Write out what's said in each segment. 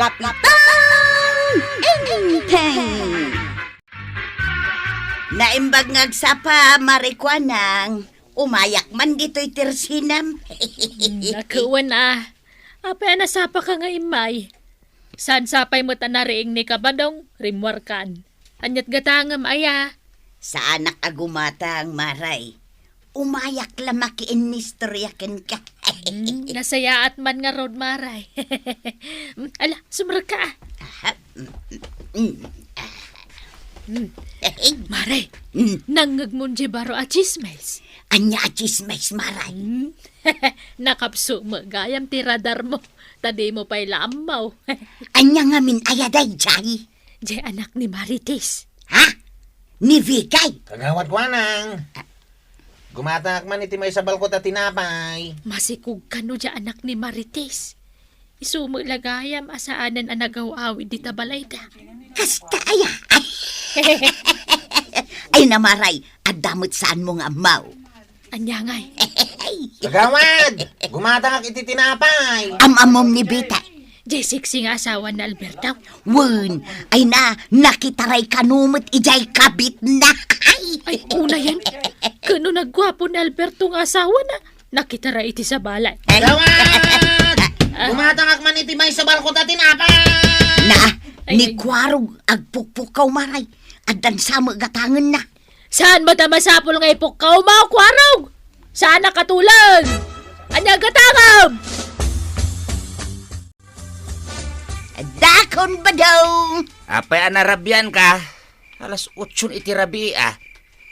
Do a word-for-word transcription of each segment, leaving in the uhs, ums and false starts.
Kapitan Enteng! Naimbag nga agsapa, Mare Kuanang. Umayak man ditoy tersenam. Hmm, nakewen a. Apay a nasapaka nga immay? Saan sapay met a nariing ni Kabadong, rimmuarkan. Ania't gatangem aya? Saanak a gumatang, Mare. Umayak la makiinnistorya kenka. Hmm, nasayaat man ngarud, Mare. Ala, sumrekka. Aha. Mm, mm, mm, ah. Hmm. Mare, mm, nangngegmon diay baro a tsismes? Ania a tsismes, Mare? Hmm. Nakapsut met gayam ti radarmo, ta dimo pay la ammo. Ania ngamin aya daydiay? Diay anak ni Marites. Ha? Ni Vicky? Kagawad Kuanang. Gumatangak man iti maysa balkot a tinapay. Masikog kano diay anak ni Marites. Isu met la gayam a saanen a nagaw-awid dita balayda. Kasta aya? Ay, Mare, adda met saanmo nga ammo. Ania ngay? Kagawad, gumatangak iti tinapay. Am-ammom ni Bita. Diay seksi nga asawa ni Alberto. Wen, ay na, nakitaray kano met idiay kabitna. Ay. Ay, unayen. Kano nagguapo ni Alberto nga asawana, nakitaray iti sabali. Ay. Gawad! Ah. Gumatangak man iti maysa balkot a tinapay. Na, ay, ni ay. Kuarog, agpukpukkaw, Mare. Addan sa met gatangenna. Saan met a masapul nga ipukkaw mo, Kuarog? Saan a katuleng? Ania gatangem? Dakon, Badong! Apay a narabianka? Alas otson iti rabii, a.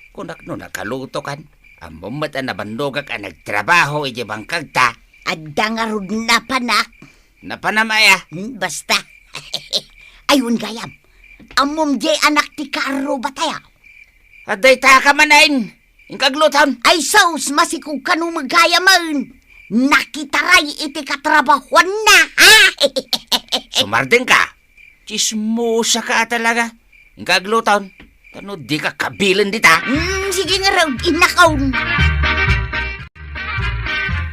Kunak no nakalutokan. Ammom met a nabannogak a nagtrabaho iti bangkagta. Adda ngarud napanak. Napanam aya? Hmm, basta. Ay, wen gayam. Ammom diay anak ti karro bataya. Adda itaka manen. Inka agluton. Ay sus, masikog kano met gayamen. Nakitaray iti katrabahuanna, ha? Sumardengka. Tsismosaka a talaga. Inka agluton. Tano dika kabilen dita. Hmm, sige ngarud, innakon.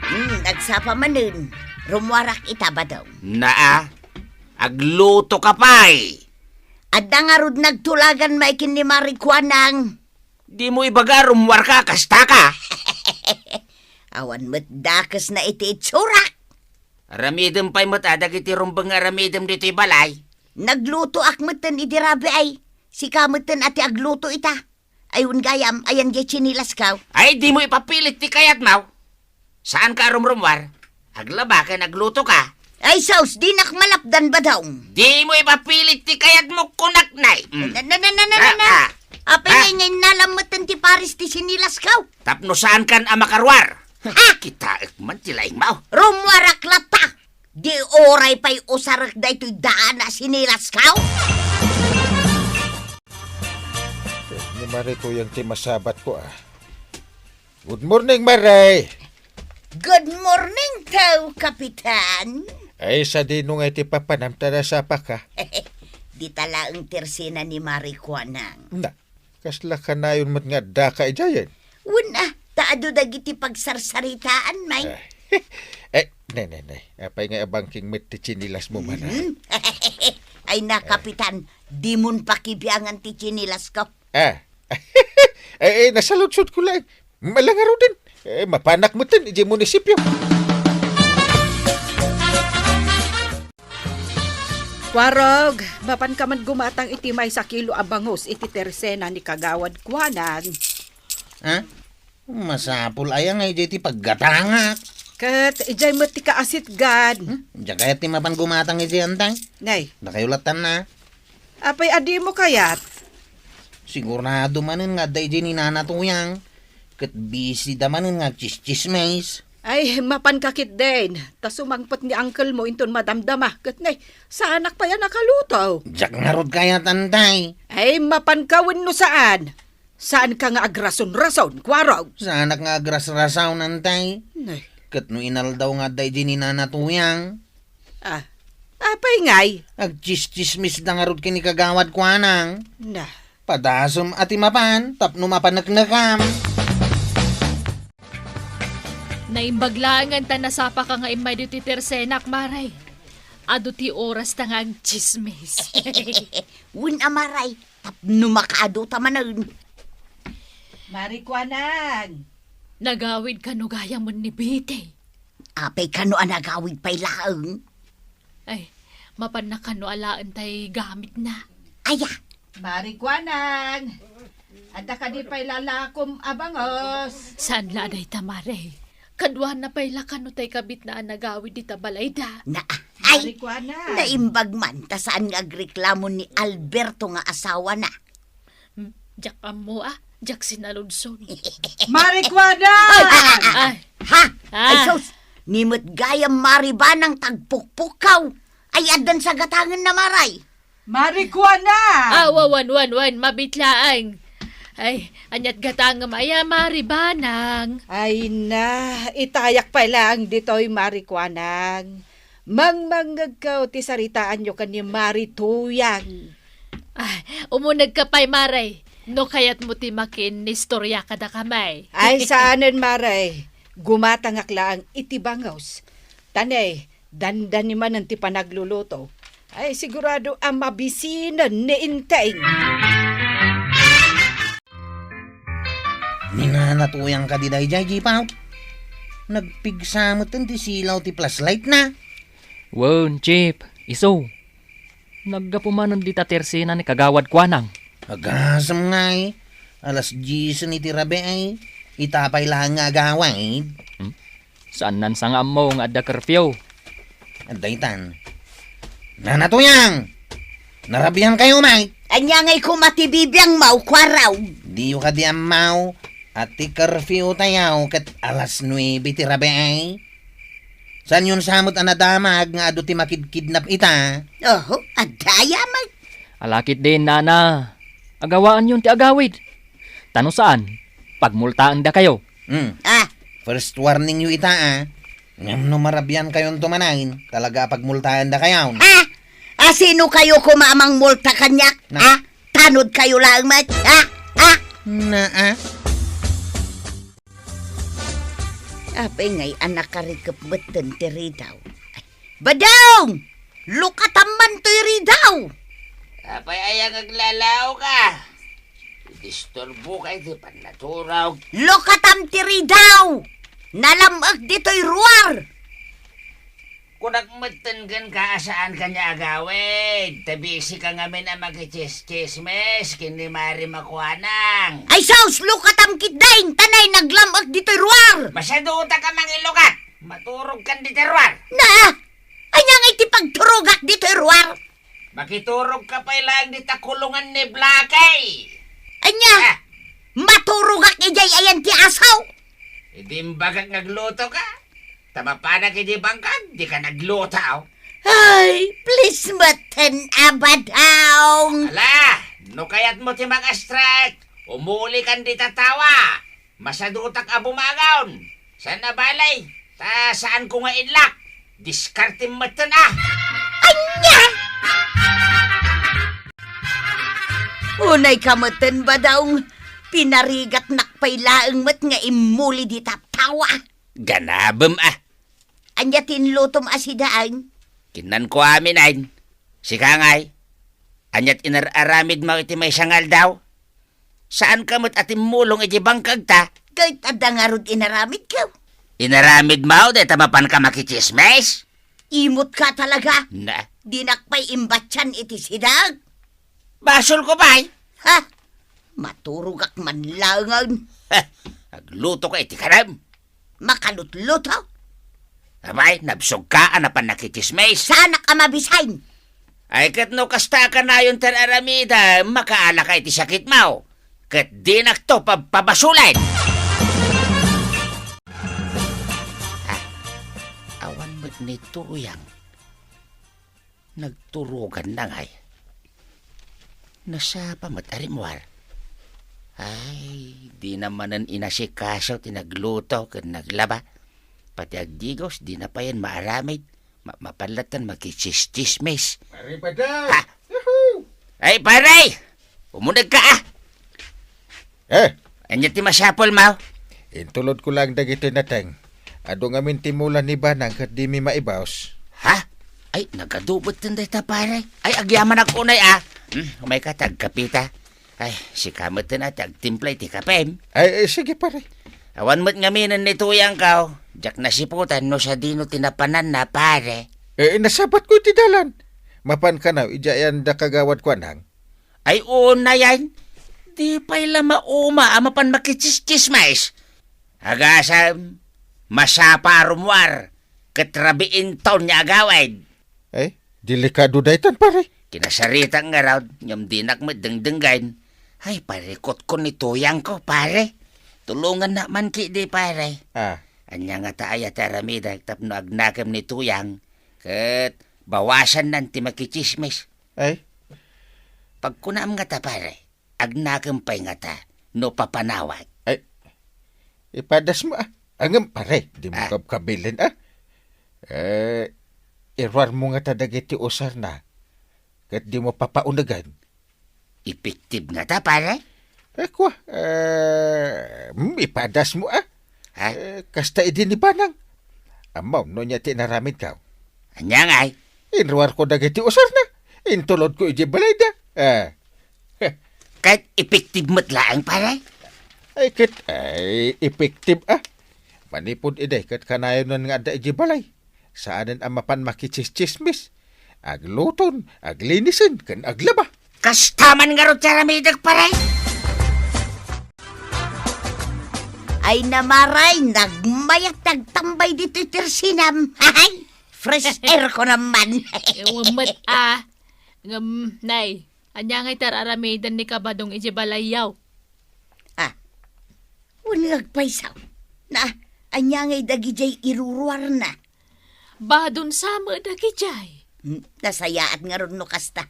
Hmm, nagsapa manen. Rummuarak ita, Badong. Naa, aglutoka pay. Adda ngarud nagtulagan manen ken ni Mare Kuanang. Dimo ibaga, rummuarka, kastaka. Awan met dakesna iti itsurak. Aramidem pay met a dagiti rumbeng nga aramidem ditoy balay. Naglutoak metten idi rabii. Sika metten a ti agluto ita. Ay, wen gayam, ayan diay tsinilasko. Ay, dimo ipapilit ti kayatmo. Saanka a rumrummuar? Aglaba ken aglutoka. Ay sus, dinak malapdan, Badong. Dimo ipapilit ti kayatmo, kunak, nay. Mm. Na, na, na, na, na, na, na. Ah, ah. Apay, ah, ngay, ngay, nalam metten ti pares ti tsinilasko. Tapno saankan a makaruar. Ha? Kitaek man ti laingmo. Rummuarak latta. Di uray pay usarek daytoy daan a tsinilasko. Eh, ni Mare Kuyang ti masabatko, a. Good morning, Mare! Good morning, tao, Kapitan! Ay, sadino ngay ti papanam ta nasapaka? Dita laeng tersena ni Mare Kuanang. Na, kasla kanayon met nga addaka idiayen? Wen a, ta adu dagiti pagsarsaritaan, may. Eh, ne, ne, ne. Apay nga abangking met ti tsinilasmo, Mare? Mhm. Ay na, Kapitan, dimon pakibiangan ti tsinilasko. Ah. Eh, eh, nasaludsodko laeng. Ala ngaruden. Eh, mapanak metten idiay munisipio. Kuarog, mapanka met gumatang iti maysa kilo a bangus iti tersena ni Kagawad Kuanang. Ha? Masapul aya nga idiay ti paggatangak? Ket idiay met ti kaasitgan. Hmm? Diak kayat ti mapan gumatang idiay, Antay. Nay. Dakayo lattan na. Apay a dimo kayat? Sigurado manen nga adda idiay ni Nana Tuyang, ket bisida manen nga agtsistsismis. Ay, mapanka ketdin, ta sumangpet ni uncle mo inton madamdama, ket nay, saanak pay a nakaluto. Diak ngarud kayat, Antay. Ay, mapanka wenno saan? Saanka nga agrasonrason, Kuarog? Saanak nga agrasrason, Antay. Nay. Ket no inaldaw nga adda idiay ni Nana Tuyang. Ah, apay ngay? Agtsistsismisda ngarud ken ni Kagawad Kuanang. Na. Padasem a ti mapan tapno mapaneknekam. Naimbag laengen ta nasapaka nga immay ditoy tersenak, Mare. Adu ti orasta nga agtsismis. Wen a, Mare, tapno makaadu ta manen. Mari Kuanang. Nagawid kano gayam ni Betty? Apay kano a nagawid pay laeng? Ay, mapanna kano alaen tay gamitna? Aya. Mari Kuanang. Adda kadi pay lalakom a bangos? Saan la dayta, Mare? Kaduana pay la kano tay kabitna a nagawid dita balayda? Na, ay, Mari Kuanang. Naimbag man ta saan nga agreklamo ni Alberto nga asawana. Hmm, diak ammo, ah. Diak sinaludson. Mari Kuanang! Ay! Ha? Ah. Ay, sus! Ni met gayam Mari Banang tagpukpukkaw. Ay, addan sa gatangenna, Mare. Mari Kuanang! Ah, wa-, wan, wan, wan, mabit laeng. Ay, aniat gatangem aya, Mari Banang? Ay na, itayak pay laeng ditoy, Mari Kuanang. Mangmangngegko ti saritaanyo ken ni Mari Tuyang. Ah, umunegka pay, Mare. No kayatmo ti makiinnistorya kadakami. Ay, saanen, Mare. Gumatangak laeng iti bangos. Ta ne, dandani manen ti panagluluto. Ay, sigurado a mabisinen ni Enteng. Ni Nana Tuyang kadi daydiay, Jipaw? Nagpigsa met ti silaw ti flashlight na. Wen, Chief, isu. Naggapu manen dita tersena ni Kagawad Kuanang. Agasem ngay, alas diesen iti rabii, ay. Ita pay laeng nga agawid. Hmm? Saannan sa nga ammo nga adda curfew? Adda itan. Nana Tuyang! Narabian kayo, may? Ania ngay koma ti bibiangmo, Kuaraw? Diyo kadi ammo, a ti curfew tayo ket alas nuebe ti rabii, ay. Saanyon sa met a nadamag nga adu ti makidkidnap ita? Oho, adda aya met. Ala ketdin, Nana. Agawaanyon ti agawid. Ta no saan, pagmultaendakayo. Hmm. Ah. First warning yo ita, ah. Ngem no marabian kayonto manen, talaga a pagmultaendakayon. Ah! Ah, sino kayo koma a mangmulta kaniak? Na- Ah, tanod kayo laeng met? Ah! Ah! Na, ah? Apay ngay a nakarikep metten ti ridaw? Badong! Lukatam man toy ridaw! Apay aya nga aglalaoka? Idisturboka iti pannaturog. Lukatam ti ridaw! Nalam-ek ditoy ruar! Kunak metten kenka a saanka nga agawid, ta bisika ngamin a makitsischismis ken ni Mari Makuanang. Ay sus, lukatam ketdin, ta nay naglam-ek ditoy ruar! Masadutak a mangilukat! Maturogkan ditoy ruar! Na, ania ngay ti pagturogak ditoy ruar? Makiturogka pay laeng dita kulongan ni Blackie. Ania? Ah. Maturogak idiay ayan ti asaw? Idi imbagak nga aglutoka, ta mapanak idi bangkag, dika nagluto. Ay, please metten, Badong. Ala, no kayatmo ti mag-strike, umulikan dita tawa. Masadutak a bumangon. Saan a bale, ta saanko nga inlak. Diskartem metten, ah. Ania? Unayka metten, Badong. Pinarigatnak pay laeng met nga immuli dita tawa. Ganabem, ah. Ania ti inlutom a sidaen? Kinnanko amin, ay. Sika ngay, ania ti inar-aramidmo iti maysa nga aldaw? Saanka met a timmulong iti bangkagta? Ket adda ngarud inaramidko. Inaramidmo dayta mapanka makitsismis? Imotka talaga. Na. Dinak pay imbatian iti sidaek. Basolko pay. Ha? Maturogak man laengen. Ha? Aglutoka iti karem. Makalutluto? Apay, nabsogka a napan nakitsismis? Saanak a mabisin! Ay, ket no kasta a kanayon ti ar-aramidem, makaalaka iti sakitmo, ket dinakto pabpabasolen! Ah, awan met ni Tuyang. Nagturoganna ngay. Nasapa met a rimmuar. Ay, dina manen inasikaso ti nagluto ken naglaba. Pati agdigos, dina payen maaramid. Ma-, mapan latta makitsismis. Pare Badong! Ha? Yahoo! Ay, pare! Umunegka, ah! Eh? Ania ti masapulmo? Intulodko laeng dagitoy nateng. Adu ngamin ti mula ni Banang ket dimi maibus. Ha? Ay, nagadu metten dayta, pare. Ay, agyamanak unay, a. Hmm, umayka, ti agkapita. Ay, sika metten a ti agtimpla iti kapem. Ay, ay, sige, pare. Awan met ngaminen ni Tuyangko. Diak nasiputan no sadino ti napananna, pare. Eh, nasabatko iti dalan. Mapan kano, idiay ayan da kagawad ko, anang? Ay, unayen. Di pay la mauma a mapan makitsistsismis. Agasem, masapa a rummuar, ket rabii inton nga agawid. Ay, delikado daytan, pare. Kinasaritak ngarud, ngem dinak met dengdenggen. Ay, parikutko ni Tuyangko, pare. Tulongannak man ketdi, pare. Ah. Ania ngata aya ti aramidek tapno agnakem ni Tuyang, ket bawasannan ti makitsismis? Ay? Pagkunam ngata, pare, agnakem pay ngata no papanawak. Ay, ipadasmo, a. Ngem, pare, dimo Ah. kabkabili, a. Eh, iruarmo ngata dagiti usarna, ket dimo papaunegen. Epektibo ngata, pare? Eh, kua, eh, hmm, ipadasmo, a. Ha? Eh, kasta idi ni Banang. Ammom no ania ti inaramidko? Ania ngay? Inruarko dagiti usarna. Intulodko idiay balayda. Ah. Ket epektibo met laeng, pare? Ay, ket, ay, epektibo, a. Manipud idi, ket kanayonan nga adda idiay balay. Saanen a mapan makitsistsismis. Agluton, aglinisen, ken aglaba. Kasta man ngarud ti aramidek, pare. Ay, namaray, nagmayat ti agtambay ditoy tersinam. Hay! Fresh air ko naman. Ewan met, a. Ngem, nay, ania ngay ti ar-aramiden ni Kabadong idiay balayyo? Ah, wen nga agpayso. Na, ania ngay dagidiay iruruarna? Badon sa met dagidiay. Hmm, nasayaat ngarud no kasta.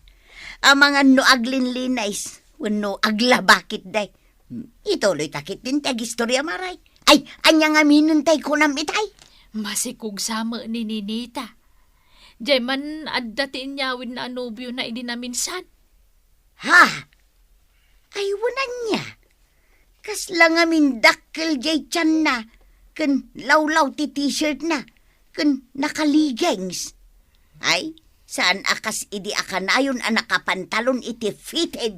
Amangan no aglinlinis, wenno aglaba ketdi. Hmm, ituloyta ketdin ti agistoria, maray. Ay, ania ngaminen ti kunam itay? Masikog sa met ni Ninita. Diay man adda ti inyawidna a nobiona idi naminsan. Ha? Ay, wen ania? Kasla ngamin dakkel diay tianna, ken lawlaw ti t-shirtna, ken naka-leggings. Ay, saan a kas idi a kanayon a nakapantalon iti fitted.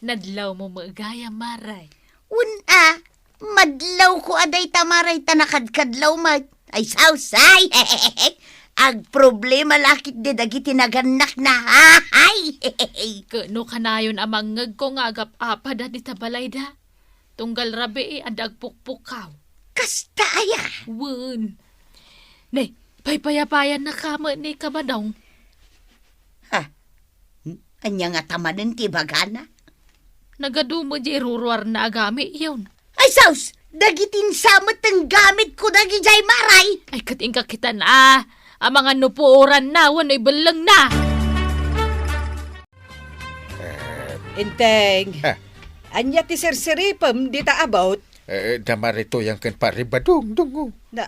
Nadlawmo met gayam, maray. Wen a, madlawko a dayta, maray, ta nakadkadlaw met. Ay, sausay! Agproblema la ketdi dagiti nagannakna. Ay! Ket no kanayon a mangngegko nga agap-apada dita balayda, tunggal rabii adda agpukpukkaw. Kasta aya? Wen. Ne, paypayapayannaka met ni Kabadong. Ha? Hmm? Ania ngata manen ti ibagana? Nagadu met diay iruruarna a gamit, yon. Ay, sus! Dagiti insa met ti gamitko dagidiay, maray! Ay, ket inka kitan a, amangan no puoranna wenno ibellengna. Inteng, Ah. ania ti sirsiripem dita abut? Eh, da Mari Tuyang ken Pari Badong, dungo. Na,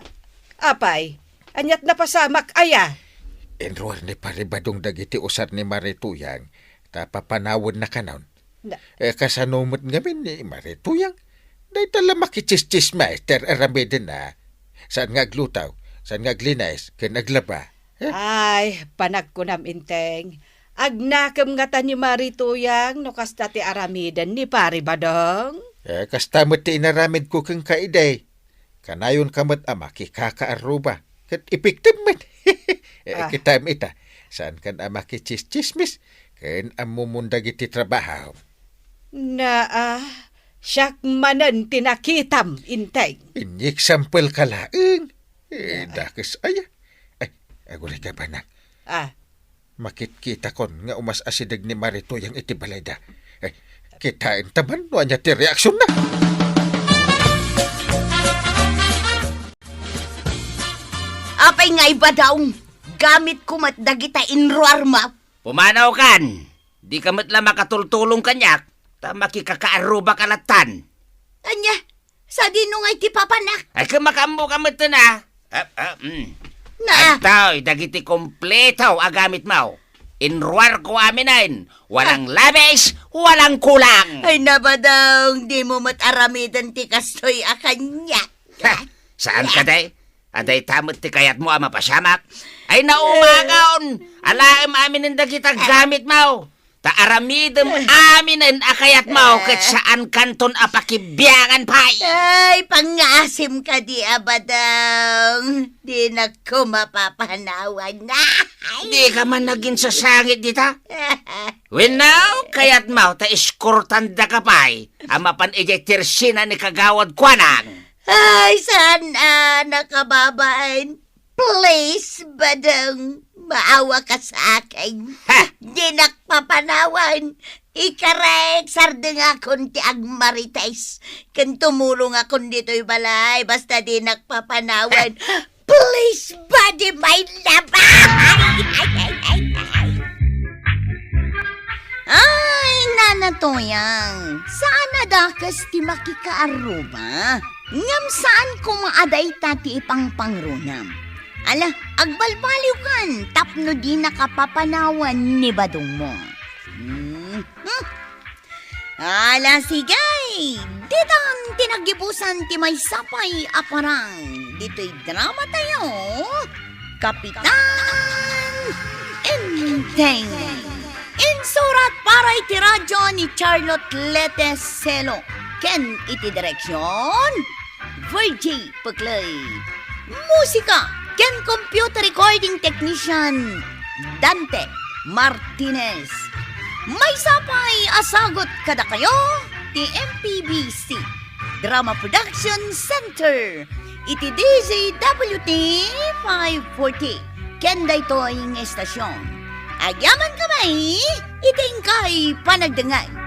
apay, aniat napasamak aya? Inruar ni Pari Badong dagiti usar ni Mari Tuyang, ta papanawenna kanon. Na- Eh, kasano met ngamin ni Mari Tuyang? Dayta la makitsistsismis ti ar-aramiden a. Saan nga agluto, saan nga aglinis, ken aglaba. Eh? Ay, panagkunam, Inteng. Agnakem ngata ni Mari Tuyang no kasta ti aramiden ni Pari Badong? Eh, kasta met ti inaramidko kenka idi. Kanayonka met a makikakaarruba. Ket epektibo met. Eh, Ah. Kitam ita, saankan a makitsistsismis ken ammomon dagiti trabaho. Naa, siak manen ti nakitam, Inteng. Inyek sampel ka laeng. Eh, Ah. Dakes aya. Ay, agurayka, bana. Ah. Makitkitakon nga umas-asideg ni Mari Tuyang iti balayda. Eh, kitaenta man no ania ti reaksionna. Apay ngay, Badong? Gamitko met dagita inruarmo. Pumanawkan! Dika met la makatultulong kaniak, ta makikakaarrubaka lattan. Ania? Sadino ngay ti papanak? Ay, ket makaammoka metten a. Ah, ah, mm. Na- Adtoy dagiti kompleto a gamitmo. Inruarko aminen, walang Ah. labis, walang kulang. Ay, na, Badong, dimo met aramiden ti kastoy a kaniak. Ha, saan kadi? Adda ita met ti kayatmo a mapasamak? Ay, naumakaon! Alaem aminen dagita gamitmo. Ta aramidem aminen a kayatmo ket saankanton a pakibiangan pay. Ay, pangngaasim kadi a badeng. Dinak koma papanawan. Ay. Dika man naginsasangit dita. Wenno, kayatmo ta iskortandaka pay a mapan idiay tersina ni Kagawad Kuanang. Ay, saan a nakababain? Please, badeng, maawa ka sa akin. Ha! Dinak papanawan. Ikarek, sardengakon ti agmarites. Ken tumulongakon ditoy balay, basta dinak papanawan. Please, buddy, my love. Ay, ay, ay, ay, ay. Ay, Nana Toyang, saan a dakes ti makikaarruba? Ngem saan koma a dayta ti ipangpangrunam. Ala, agbalbaliwkan tapno dinaka papanawan ni badongmo. Hmm, hmm. Ala, sige! Ditan ti naggibusan ti maysa pay a parang ditoy drama tayo, Kapitan Enteng. Insurat para iti radyo ni Charlotte Lete Celo ken iti direksyon, Virgie Peclay. Musika ken computer recording technician, Dante Martinez. Maysa pay a sagut kadakayo ti M P B C Drama Production Center iti D Z W T five forty ken daytoy nga estasyon. Agyaman kami iti inkay panagdengngeg.